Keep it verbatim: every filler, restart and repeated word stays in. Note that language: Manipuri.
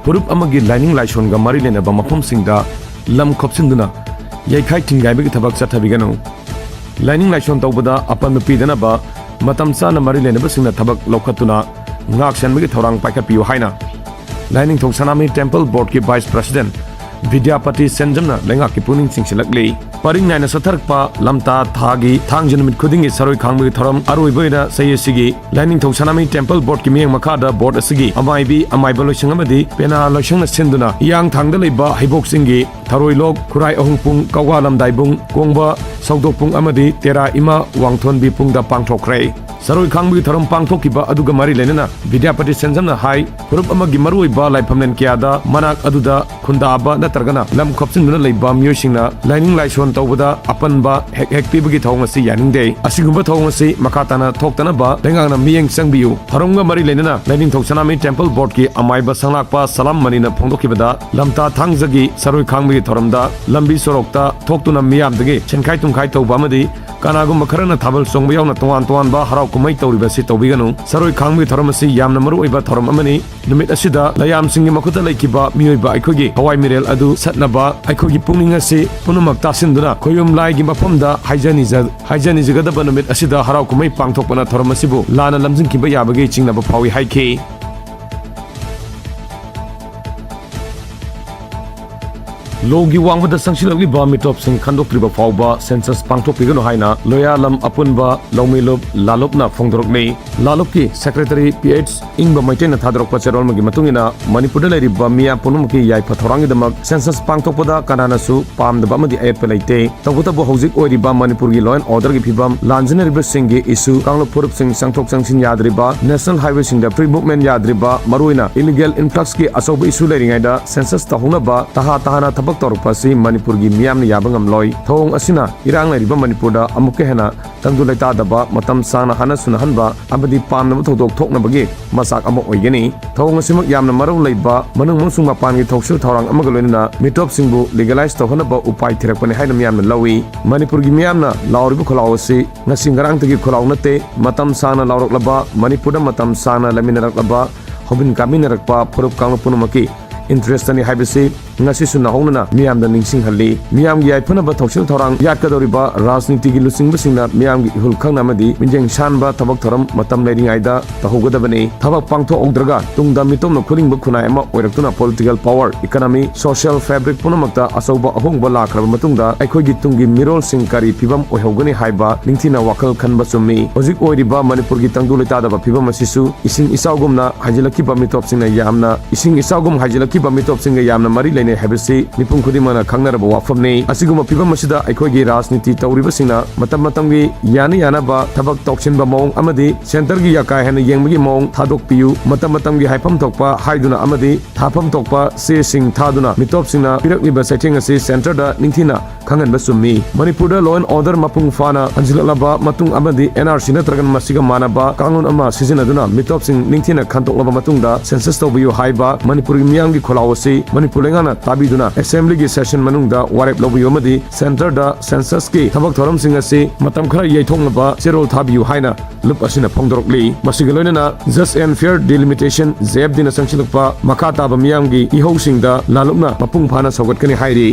ꯐꯨꯔꯨꯞ ꯑꯃꯒꯤ ꯂꯥꯏꯅꯤꯡ ꯂꯥꯏꯁꯣꯟꯒ ꯃꯔꯤ ꯂꯩꯅꯕ ꯃꯐꯝꯁꯤꯡꯗ ꯂꯝ ꯈꯣꯞꯆꯤꯟꯗꯨꯅ ꯌꯩꯈꯥꯏ ꯊꯤꯟꯒꯥꯏꯕꯒꯤ ꯊꯕꯛ ꯆꯠꯊꯕꯤꯒꯅꯨ꯫ ꯂꯥꯏꯅꯤꯡ ꯂꯥꯏꯁꯣꯟ ꯇꯧꯕꯗ ꯑꯄꯟꯕ ꯄꯤꯗꯅꯕ ꯃꯇꯝ ꯆꯥꯅ ꯃꯔꯤ ꯂꯩꯅꯕꯁꯤꯡꯅ ꯊꯕꯛ ꯂꯧꯈꯠꯇꯨꯅ ꯉꯥꯛ ꯁꯦꯟꯕꯒꯤ ꯊꯧꯔꯥꯡ ꯄꯥꯏꯈꯠꯄꯤꯌꯨ ꯍꯥꯏꯅ ꯂꯥꯏꯅꯤꯡꯊꯧ ꯁꯅꯥꯃꯍꯤ ꯇꯦꯝꯄꯜ ꯕꯣꯔꯗꯀꯤ ꯚꯥꯏꯁ ꯄ꯭ꯔꯁꯤꯗꯦꯟꯠ ꯕꯤꯗ꯭ꯌꯥꯄꯇꯤ ꯁꯦꯟꯖꯝꯅ ꯂꯩꯉꯥꯛꯀꯤ ꯄꯨꯛꯅꯤꯡ ꯆꯤꯡꯁꯤꯜꯂꯛꯂꯤ꯫ ꯄꯔꯤꯡ ꯅꯥꯏꯅ ꯆꯠꯊꯔꯛꯄ ꯂꯝꯇꯥ ꯊꯥꯒꯤ ꯊꯥꯡꯖ ꯅꯨꯃꯤꯠ ꯈꯨꯗꯤꯡꯒꯤ ꯁꯔꯣꯏ ꯈꯥꯡꯕꯒꯤ ꯊꯧꯔꯝ ꯑꯔꯣꯏꯕ ꯑꯣꯏꯅ ꯆꯍꯤ ꯑꯁꯤꯒꯤ ꯂꯥꯏꯅꯤꯡꯊꯧ ꯁꯅꯥꯃꯍꯤ ꯇꯦꯝꯄꯜ ꯕꯣꯔꯗꯀꯤ ꯃꯤꯠꯌꯦꯡ ꯃꯈꯥꯗ ꯕꯣꯔꯗ ꯑꯁꯤꯒꯤ ꯑꯃꯥꯏꯕꯤ ꯑꯃꯥꯏꯕ ꯂꯣꯏꯁꯪ ꯑꯃꯗꯤ ꯄꯦꯅꯥ ꯂꯣꯏꯁꯪꯅ ꯁꯤꯟꯗꯨꯅ ꯍꯤꯌꯥꯡꯊꯥꯡꯗ ꯂꯩꯕ ꯍꯩꯕꯣꯛ ꯆꯤꯡꯒꯤ ꯊꯔꯣꯏꯂꯣꯛ, ꯈꯨꯔꯥꯏ ꯑꯍꯨꯝ ꯄꯨꯡ, ꯀꯧꯋꯥ ꯂꯝꯗꯥꯏꯕꯨꯡ, ꯀꯣꯡꯕ ꯁꯧꯗꯣꯛ ꯄꯨꯡ ꯑꯃꯗꯤ ꯇꯦꯔꯥ ꯏꯃꯥ ꯋꯥꯡꯊꯣꯟꯕꯤ ꯄꯨꯡꯗ ꯄꯥꯡꯊꯣꯛꯈ꯭ꯔꯦ꯫ ꯁꯔꯣꯏ ꯈꯥꯡꯕꯒꯤ ꯊꯧꯔꯝ ꯄꯥꯡꯊꯣꯛꯈꯤꯕ ꯑꯗꯨꯒ ꯃꯔꯤ ꯂꯩꯅꯅ ꯕꯤꯗ꯭ꯌꯥꯄꯇꯤ ꯁꯦꯟꯖꯝꯅ ꯍꯥꯏ, ꯐꯨꯔꯨꯞ ꯑꯃꯒꯤ ꯃꯔꯨꯑꯣꯏꯕ ꯂꯥꯏꯐꯝꯂꯦꯟ ꯀꯌꯥꯗ ꯃꯅꯥꯛ ꯑꯗꯨꯗ ꯈꯨꯟꯗꯥꯕ ꯅꯠꯇ꯭ꯔꯒꯅ ꯂꯝ ꯈꯣꯞꯆꯤꯟꯗꯨꯅ ꯂꯩꯕ ꯃꯤꯑꯣꯏꯁꯤꯡꯅ ꯂꯥꯏꯅꯤꯡ ꯂꯥꯏꯁꯣꯟ ꯇꯧꯕꯗ ꯑꯄꯟꯕ ꯍꯦꯛ ꯍꯦꯛ ꯄꯤꯕꯒꯤ ꯊꯧꯑꯣꯡ ꯑꯁꯤ ꯌꯥꯅꯤꯡꯗꯦ꯫ ꯑꯁꯤꯒꯨꯝꯕ ꯊꯧꯑꯣꯡ ꯑꯁꯤ ꯃꯈꯥ ꯇꯥꯅ ꯊꯣꯛꯇꯅꯕ ꯂꯩꯉꯥꯛꯅ ꯃꯤꯠꯌꯦꯡ ꯆꯪꯕꯤꯌꯨ꯫ ꯊꯧꯔꯝꯒ ꯃꯔꯤ ꯂꯩꯅꯅ ꯂꯥꯏꯅꯤꯡꯊꯧ ꯁꯅꯥꯃꯍꯤ ꯇꯦꯝꯄꯜ ꯕꯣꯔꯗꯀꯤ ꯑꯃꯥꯏꯕ ꯁꯪꯂꯥꯛꯄ ꯁꯂꯥꯝ ꯃꯅꯤꯅ ꯐꯣꯡꯗꯣꯛꯈꯤꯕꯗ, ꯂꯝꯇꯥ ꯊꯥꯡꯖꯒꯤ ꯁꯔꯣꯏ ꯈꯥꯡꯕꯒꯤ ꯊꯧꯔꯝꯗ ꯂꯝꯕꯤ ꯁꯣꯔꯣꯛꯇ ꯊꯣꯛꯇꯨꯅ ꯃꯤꯌꯥꯝꯗꯒꯤ ꯁꯦꯟꯈꯥꯏ ꯇꯨꯝꯈꯥꯏ ꯇꯧꯕ ꯑꯃꯗꯤ ꯀꯅꯥꯒꯨꯝꯕ ꯈꯔꯅ ꯊꯥꯕꯜ ꯆꯣꯡꯕ ꯌꯥꯎꯅ ꯇꯣꯉꯥꯟ ꯇꯣꯉꯥꯟꯕ ꯍꯔꯥꯎ ꯀꯨꯝꯍꯩ ꯇꯧꯔꯤꯕ ꯑꯁꯤ ꯇꯧꯕꯤꯒꯅꯨ꯫ ꯁꯔꯣꯏ ꯈꯥꯡꯕꯒꯤ ꯊꯧꯔꯝ ꯑꯁꯤ ꯌꯥꯝꯅ ꯃꯔꯨ ꯑꯣꯏꯕ ꯊꯧꯔꯝ ꯑꯃꯅꯤ꯫ ꯅꯨꯃꯤꯠ ꯑꯁꯤꯗ ꯂꯌꯥꯝꯁꯤꯡꯒꯤ ꯃꯈꯨꯠꯇ ꯂꯩꯈꯤꯕ ꯃꯤꯑꯣꯏꯕ ꯑꯩꯈꯣꯏꯒꯤ ꯊꯋꯥꯏ ꯃꯤꯔꯦꯜ ꯑꯗꯨ ꯁꯠꯅꯕ ꯑꯩꯈꯣꯏꯒꯤ ꯄꯨꯛꯅꯤꯡ ꯑꯁꯤ ꯄꯨꯝꯅꯃꯛ ꯇꯥꯁꯤꯟꯗꯨꯅ ꯈꯣꯌꯨꯝ ꯂꯥꯏꯒꯤ ꯃꯐꯝꯗ ꯍꯥꯏꯖꯅꯤꯖ-, ꯍꯥꯏꯖꯅꯤꯖꯒꯗꯕ ꯅꯨꯃꯤꯠ ꯑꯁꯤꯗ ꯍꯔꯥꯎ ꯀꯨꯝꯍꯩ ꯄꯥꯡꯊꯣꯛꯄꯅ ꯊꯧꯔꯝ ꯑꯁꯤꯕꯨ ꯂꯥꯟꯅ ꯂꯝꯖꯤꯡꯈꯤꯕ ꯌꯥꯕꯒꯤ ꯆꯤꯡꯅꯕ ꯐꯥꯎꯏ ꯍꯥꯏꯈꯤ꯫ ꯂꯣꯒꯤ ꯋꯥꯡꯃꯗ ꯆꯪꯁꯤꯜꯂꯛꯂꯤꯕ ꯃꯤꯇꯣꯞꯁꯤꯡ ꯈꯟꯗꯣꯛꯇ꯭ꯔꯤꯕ ꯐꯥꯎꯕ ꯁꯦꯟꯁꯁ ꯄꯥꯡꯊꯣꯛꯄꯤꯒꯅꯨ ꯍꯥꯏꯅ ꯂꯣꯌꯥꯂꯝ ꯑꯄꯨꯟꯕ ꯂꯧꯃꯤꯂꯨꯞ ꯂꯥꯂꯨꯞꯅ ꯐꯣꯡꯗꯣꯔꯛꯂꯤ꯫ ꯂꯥꯂꯨꯞꯀꯤ ꯁꯦꯀ꯭ꯔꯦꯇꯔꯤ ꯄꯤ ꯑꯩꯆ ꯏꯪꯕ ꯃꯩꯇꯩꯅ ꯊꯥꯗꯣꯔꯛꯄ ꯆꯦꯔꯣꯜ ꯑꯃꯒꯤ ꯃꯇꯨꯡ ꯏꯟꯅ, ꯃꯅꯤꯄꯨꯔꯗ ꯂꯩꯔꯤꯕ ꯃꯤꯌꯥꯝ ꯄꯨꯝꯅꯃꯛꯀꯤ ꯌꯥꯏꯐ ꯊꯧꯔꯥꯡꯒꯤꯗꯃꯛ ꯁꯦꯟꯁꯁ ꯄꯥꯡꯊꯣꯛꯄꯗ ꯀꯅꯥꯅꯁꯨ ꯄꯥꯝꯗꯕ ꯑꯃꯗꯤ ꯑꯌꯦꯠꯄ ꯂꯩꯇꯦ꯫ ꯇꯧꯕꯇꯕꯨ ꯍꯧꯖꯤꯛ ꯑꯣꯏꯔꯤꯕ ꯃꯅꯤꯄꯨꯔꯒꯤ law and order ꯒꯤ ꯐꯤꯕꯝ, ꯂꯥꯟꯖꯤꯟꯅꯔꯤꯕꯁꯤꯡꯒꯤ issue, ꯀꯥꯡꯂꯨꯞ ꯐꯨꯔꯨꯞꯁꯤꯡ ꯆꯪꯊꯣꯛ ꯆꯪꯁꯤꯟ ꯌꯥꯗ꯭ꯔꯤꯕ, national highway ꯁꯤꯡꯗ free movement ꯌꯥꯗ꯭ꯔꯤꯕ, ꯃꯔꯨꯑꯣꯏꯅ illegal influx ꯀꯤ ꯑꯆꯧꯕ issue ꯂꯩꯔꯤꯉꯩꯗ ꯁꯦꯟꯁꯁ ꯇꯧꯍꯧꯅꯕ ꯇꯍꯥ ꯇꯍꯥꯅ ꯊꯕꯛ ꯇꯧꯔꯛꯄ ꯑꯁꯤ ꯃꯅꯤꯄꯨꯔꯒꯤ ꯃꯤꯌꯥꯝꯅ ꯌꯥꯕ ꯉꯝꯂꯣꯏ꯫ ꯊꯧꯑꯣꯡ ꯑꯁꯤꯅ ꯏꯔꯥꯡ ꯂꯩꯔꯤꯕ ꯃꯅꯤꯄꯨꯔꯗ ꯑꯃꯨꯛꯀ ꯍꯦꯟꯅ ꯇꯪꯗꯨ ꯂꯩꯇꯥꯗꯕ, ꯃꯇꯝ ꯁꯥꯡꯅ ꯍꯥꯟꯅ ꯁꯨꯅꯍꯟꯕ ꯑꯃꯗꯤ ꯄꯥꯝꯅꯕ ꯊꯧꯗꯣꯛ ꯊꯣꯛꯅꯕꯒꯤ ꯃꯆꯥꯛ ꯑꯃ ꯑꯣꯏꯒꯅꯤ꯫ ꯊꯧꯑꯣꯡ ꯑꯁꯤꯃꯛ ꯌꯥꯝꯅ ꯃꯔꯧ ꯂꯩꯕ ꯃꯅꯨꯡ ꯑꯃꯁꯨꯡ ꯃꯄꯥꯟꯒꯤ ꯊꯧꯁꯤꯜ ꯊꯧꯔꯥꯡ ꯑꯃꯒ ꯂꯣꯏꯅꯅ ꯃꯤꯇꯣꯞꯁꯤꯡꯕꯨ legalize ꯇꯧꯍꯟꯅꯕ ꯎꯄꯥꯏ ꯊꯤꯔꯛꯄꯅꯤ ꯍꯥꯏꯅ ꯃꯤꯌꯥꯝꯅ ꯂꯧꯏ꯫ ꯃꯅꯤꯄꯨꯔꯒꯤ ꯃꯤꯌꯥꯝꯅ ꯂꯥꯎꯔꯤꯕ ꯈꯣꯜꯂꯥꯎ ꯑꯁꯤ ꯉꯁꯤ ꯉꯔꯥꯡꯗꯒꯤ ꯈꯣꯜꯂꯥꯎ ꯅꯠꯇꯦ꯫ ꯃꯇꯝ ꯁꯥꯡꯅ ꯂꯥꯎꯔꯛꯂꯕ, ꯃꯅꯤꯄꯨꯔꯗ ꯃꯇꯝ ꯁꯥꯡꯅ ꯂꯩꯃꯤꯟꯅꯔꯛꯂꯕ ꯍꯧꯃꯤꯟ ꯀꯥꯃꯤꯟꯅꯔꯛꯄ ꯐꯨꯔꯨꯞ ꯀꯥꯡꯂꯨꯞ ꯄꯨꯝꯅꯃꯛꯀꯤ interest ꯅꯤ ꯍꯥꯏꯕꯁꯤ ꯉꯁꯤꯁꯨ ꯅꯧꯍꯧꯅꯅ ꯃꯤꯌꯥꯝꯗ ꯅꯤꯡꯁꯤꯡꯍꯜꯂꯤ꯫ ꯃꯤꯌꯥꯝꯒꯤ ꯌꯥꯏꯐꯅꯕ ꯊꯧꯁꯤꯜ ꯊꯧꯔꯥꯡ ꯌꯥꯠꯀꯗꯧꯔꯤꯕ ꯔꯥꯖꯅꯤꯇꯤꯒꯤ ꯂꯨꯆꯤꯡꯕꯁꯤꯡꯅ ꯃꯤꯌꯥꯝꯒꯤ ꯏꯍꯨꯜ ꯈꯪꯅ ꯑꯃꯗꯤ ꯃꯤꯠꯌꯦꯡ ꯁꯥꯟꯕ ꯊꯕꯛ ꯊꯧꯔꯝ ꯃꯇꯝ ꯂꯩꯔꯤꯉꯩꯗ ꯇꯧꯍꯧꯒꯗꯕꯅꯤ꯫ ꯊꯕꯛ ꯄꯥꯡꯊꯣꯛꯍꯧꯗ꯭ꯔꯒ ꯇꯨꯡꯗ ꯃꯤꯇꯣꯞꯅ ꯈꯨꯂꯤꯡꯕ ꯈꯨꯟꯅꯥꯏ ꯑꯃ ꯑꯣꯏꯔꯛꯇꯨꯅ political power, economy, social fabric ꯄꯨꯝꯅꯃꯛꯇ ꯑꯆꯧꯕ ꯑꯍꯣꯡꯕ ꯂꯥꯛꯈ꯭ꯔꯕ ꯃꯇꯨꯡꯗ ꯑꯩꯈꯣꯏꯒꯤ ꯇꯨꯡꯒꯤ ꯃꯤꯔꯣꯜꯁꯤꯡ ꯀꯔꯤ ꯐꯤꯕꯝ ꯑꯣꯏꯍꯧꯒꯅꯤ ꯍꯥꯏꯕ ꯅꯤꯡꯊꯤꯅ ꯋꯥꯈꯜ ꯈꯟꯕ ꯆꯨꯝꯃꯤ꯫ ꯍꯧꯖꯤꯛ ꯑꯣꯏꯔꯤꯕ ꯃꯅꯤꯄꯨꯔꯒꯤ ꯇꯪꯗꯨ ꯂꯩꯇꯥꯗꯕ ꯐꯤꯕꯝ ꯑꯁꯤꯁꯨ ꯏꯁꯤꯡ ꯏꯆꯥꯎꯒꯨꯝꯅ ꯍꯥꯏꯖꯤꯜꯂꯛꯈꯤꯕ ꯃꯤꯇꯣꯞꯁꯤꯡꯅ ꯌꯥꯝꯅ, ꯏꯁꯤꯡ ꯏꯆꯥꯎꯒꯨꯝ ꯍꯥꯏꯖꯤꯜꯂꯛꯈꯤꯕ ꯃꯤꯇꯣꯞꯁꯤꯡꯒ ꯌꯥꯝꯅ ꯃꯔꯤ ꯂꯩꯅꯩ ꯍꯥꯏꯕꯁꯤ ꯃꯤꯄꯨꯝ ꯈꯨꯗꯤꯡꯃꯛꯅ ꯈꯪꯅꯔꯕ ꯋꯥꯐꯝꯅꯤ꯫ ꯑꯁꯤꯒꯨꯝꯕ ꯐꯤꯕꯝ ꯑꯁꯤꯗ ꯑꯩꯈꯣꯏꯒꯤ ꯔꯥꯖꯅꯤꯇꯤ ꯇꯧꯔꯤꯕꯁꯤꯡꯅ ꯃꯇꯝ ꯃꯇꯝꯒꯤ ꯌꯥꯅ ꯌꯥꯅꯕ ꯊꯕꯛ ꯇꯧꯁꯤꯟꯕ ꯃꯑꯣꯡ ꯑꯃꯗꯤ centreꯒꯤ ꯀꯥ ꯍꯦꯟꯅ ꯌꯦꯡꯕꯒꯤ ꯃꯑꯣꯡ ꯊꯥꯗꯣꯛꯄꯤꯌꯨ꯫ ꯃꯇꯝ ꯃꯇꯝꯒꯤ ꯍꯥꯏꯐꯝ ꯊꯣꯛꯄ ꯍꯥꯏꯗꯨꯅ ꯑꯃꯗꯤ ꯊꯥꯐꯝ ꯊꯣꯛꯄ ꯆꯦꯁꯤꯡ ꯊꯥꯗꯨꯅ ꯃꯤꯇꯣꯞꯁꯤꯡꯅ ꯄꯤꯔꯛꯂꯤꯕ ꯆꯩꯊꯦꯡ ꯑꯁꯤ centreꯗ ꯅꯤꯡꯊꯤꯅ ꯈꯪꯍꯟꯕ ꯆꯨꯝꯃꯤ꯫ ꯃꯅꯤꯄꯨꯔꯗ law and order ꯃꯄꯨꯡ ꯐꯥꯅ ꯍꯟꯖꯤꯜꯂꯛꯂꯕ ꯃꯇꯨꯡ ꯑꯃꯗꯤ NRC ꯅꯠꯇ꯭ꯔꯒ ꯃꯁꯤꯒ ꯃꯥꯟꯅꯕ ꯀꯥꯡꯂꯣꯟ ꯑꯃ ꯁꯤꯖꯤꯟꯅꯗꯨꯅ ꯃꯤꯇꯣꯞꯁꯤꯡ ꯅꯤꯡꯊꯤꯅ ꯈꯟꯗꯣꯛꯂꯕ ꯃꯇꯨꯡꯗ census ꯇꯧꯕꯤꯌꯨ ꯍꯥꯏꯕ ꯃꯅꯤꯄꯨꯔꯒꯤ ꯃꯤꯌꯥꯝꯒꯤ ꯈꯣꯜꯂꯥꯎ ꯑꯁꯤ ꯃꯅꯤꯄꯨꯔ ꯂꯩꯉꯥꯛꯅ ꯇꯥꯕꯤꯗꯨꯅ Assemblyꯒꯤ session ꯃꯅꯨꯡꯗ ꯋꯥꯔꯦꯞ ꯂꯧꯕꯤꯌꯨ ꯑꯃꯗꯤ centreꯗ censusꯀꯤ ꯊꯕꯛ ꯊꯧꯔꯝꯁꯤꯡ ꯑꯁꯤ ꯃꯇꯝ ꯈꯔ ꯌꯩꯊꯣꯛꯅꯕ ꯆꯦꯔꯣꯜ ꯊꯥꯕꯤꯌꯨ ꯍꯥꯏꯅ ꯂꯨꯞ ꯑꯁꯤꯅ ꯐꯣꯡꯗꯣꯔꯛꯂꯤ꯫ ꯃꯁꯤꯒ ꯂꯣꯏꯅꯅ Just and Fair Delimitation, JFDꯅ ꯆꯪꯁꯤꯜꯂꯛꯄ ꯃꯈꯥ ꯇꯥꯕ ꯃꯤꯌꯥꯝꯒꯤ ꯏꯍꯧꯁꯤꯡꯗ ꯂꯥꯂꯨꯞꯅ ꯃꯄꯨꯡ ꯐꯥꯅ ꯁꯧꯒꯠꯀꯅꯤ ꯍꯥꯏꯔꯤ꯫